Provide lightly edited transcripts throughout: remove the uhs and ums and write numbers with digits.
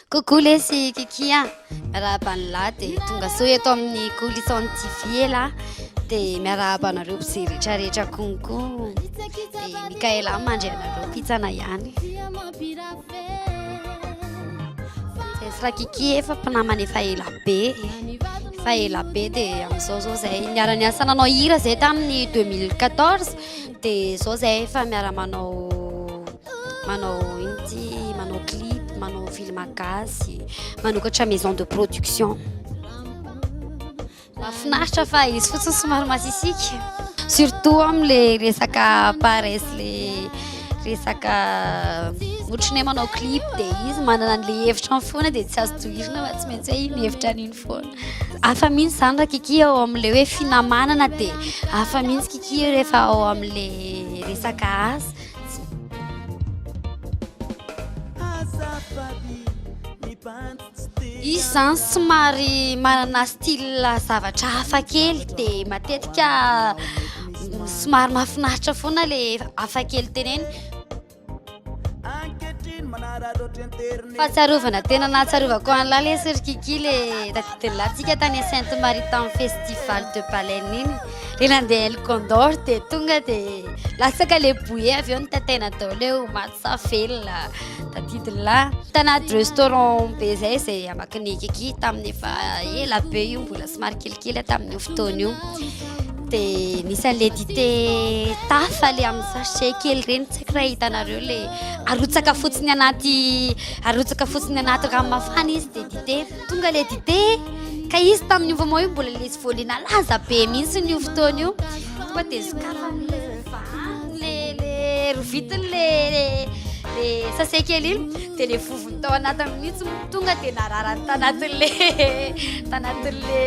Coucou lesy Kiki a! Miarahaba an'lah dia tonga soa eto amin'ny Coulissons TV elah dia miarahaba anareo mpijery rehetra rehetra konko dia Mickaëla mandry anareo pitsana ihany. Zay sy Rakiki efa mpinamana efa ela be, efa ela be dia amin'izao zao zay niara-niasa nanao hira zay tamin'ny 2014 dia zao zay efa miara-manao manao ino ty manao clip, manao film gasy, manokatra maison de production. Mahafinaritra fa izy fotsiny somary masisika surtout amin'le resaka paresse le resaka ohatran'ny hoe manao clip dia izy manana an'le hevitra foana dia tsy azo tohirina fa tsy maintsy hoe mihevitra an'iny foana. Hafa mihitsy izany raha Kiki ao amin'le hoe finamanana dia hafa mihitsy Kiki rehefa ao amin'le resaka asa. Izy izany somary manana style zavatra hafa kely dia matetika somary mahafinaritra foana ilay hafa kely teneny. Fahatsiarovana tena nahatsiarovako an'lah lesy ry Kiki le tadidin'lah tsika tany Sainte Marie tamin'ny festival de baleine iny. Le nandeha El Condor dia tonga dia latsaka le bouée avy eo nitataina daholo hoe ho maty sa velona. Tadidin'lah. Tanaty restaurant be zay zay amakin'i Kiki tamin'ny efa ela be io mbola somary kelikely aho tamin'io fotoana io. Dia nisy an'le dite tafa le amin'ny sachet kely ireny tsy haiko raha hitanareo le arotsaka fotsiny anaty arotsaka fotsiny anaty rano mafana izy dia dite. Tonga le dite ka izy tamin'io moment io mbola le izy vao le nalaza be mihitsy io fotoana io. Tonga dia sokafany le vahany le le rovitiny le le sachet kely iny dia le vovony tao anatiny mihitsy moa tonga dia nararany tanatin'le tanatin'le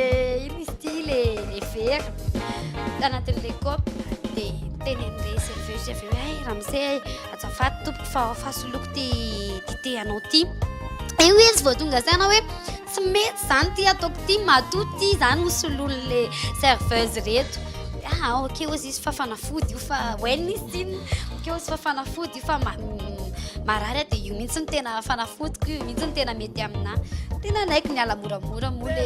ino izy ity le le vera tanatin'le kaopy dia nitenenin'le serveuse avy eo hoe hay ramose azafady tompoko fa fa soloko ty dite anao ty. Eo izy vao tonga saina hoe tsy mety zany ty ataoko ty matoa ty zany ho soloin'le serveuse reto. Ah ok hozy izy fa fanafody io fa hoenina izy ty, ok hozy fa fanafody io fa marary aho dia io mihitsy no tena fanafodiko, io mihitsy no tena mety aminà. Tena naiko niala moramora moa le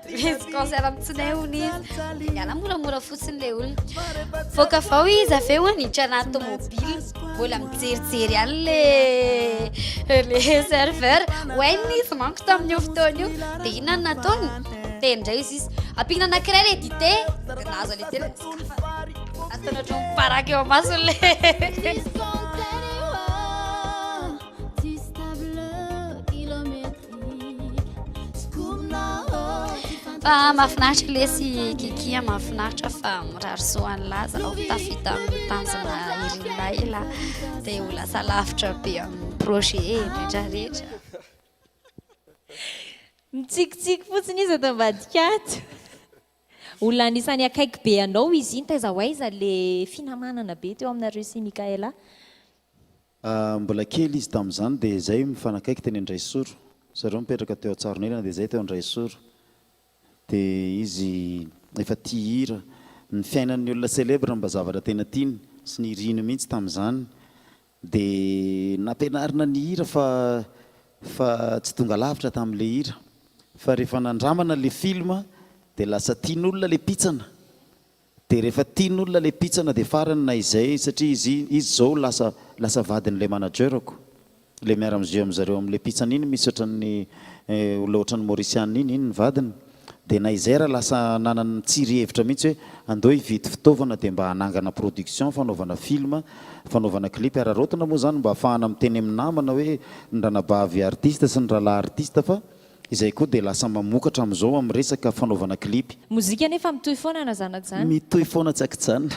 misy cancer amin'ny tsinay hono izy, dia niala moramora fotsiny le olona. Voaka avy ao izy avy eo niditra anaty tomobile, mbola mijerijery ihany le le serveur. Hoenina izy manko tamin'io fotoana io, dia inona no nataony? Niteny indray izy izy, ampiana anankiray le dite, dia nahazo an'ilay dite, ataony ohatran'ny miparaky eo amasony le. Fa mahafinaritra lesy Kiki a, mahafinaritra fa mirary soa an'lah zaho tafita amin'ny tanjona irin'lah elah dia ho lasa lavitra be amin'ny projet rehetra rehetra. Mitsikitsiky fotsiny izy ato ambadika ato. Olona anisan'ny akaiky be anao izy iny, taiza ho aiza le finamanana be teo aminareo sy Mickaëla? Mbola kely izy tamin'izany dia izay mifanakaiky teny Andraisoro. Zareo mipetraka teo Antsaronelana dia izay teo Andraisoro. Dia izy efa tia hira. Ny fiainan'ny olona célèbre mba zavatra tena tiany sy niriny mihitsy tamin'izany. Dia nampianarina nihira fa fa tsy tonga lavitra tamin'ilay hira. Fa rehefa nandramana ilay film dia lasa tian'olona ilay pitsana. Dia rehefa tian'olona ilay pitsana dia farany na izay satria izy izy izao lasa lasa vadin'ilay manager-ko. Ilay miara-mizio amin'zareo amin'ilay pitsana iny misy ohatran'ny olona ohatran'ny maurisiana iny, iny ny vadiny. Dia na izay ary lasa nanana nitsiry hevitra mihitsy hoe andao hividy fitaovana dia mba hanangana production fanaovana film, fanaovana clip. Araraotina moa izany mba ahafahana miteny amin'ny namana hoe ny ranabavy artiste sy ny rahalahy artiste fa Izay koa dia lasa mamokatra amin'izao amin'ny resaka fanaovana clip. Mozika anefa mitohy foana na zany na tsy zany. Mitohy foana tsy ankijanona.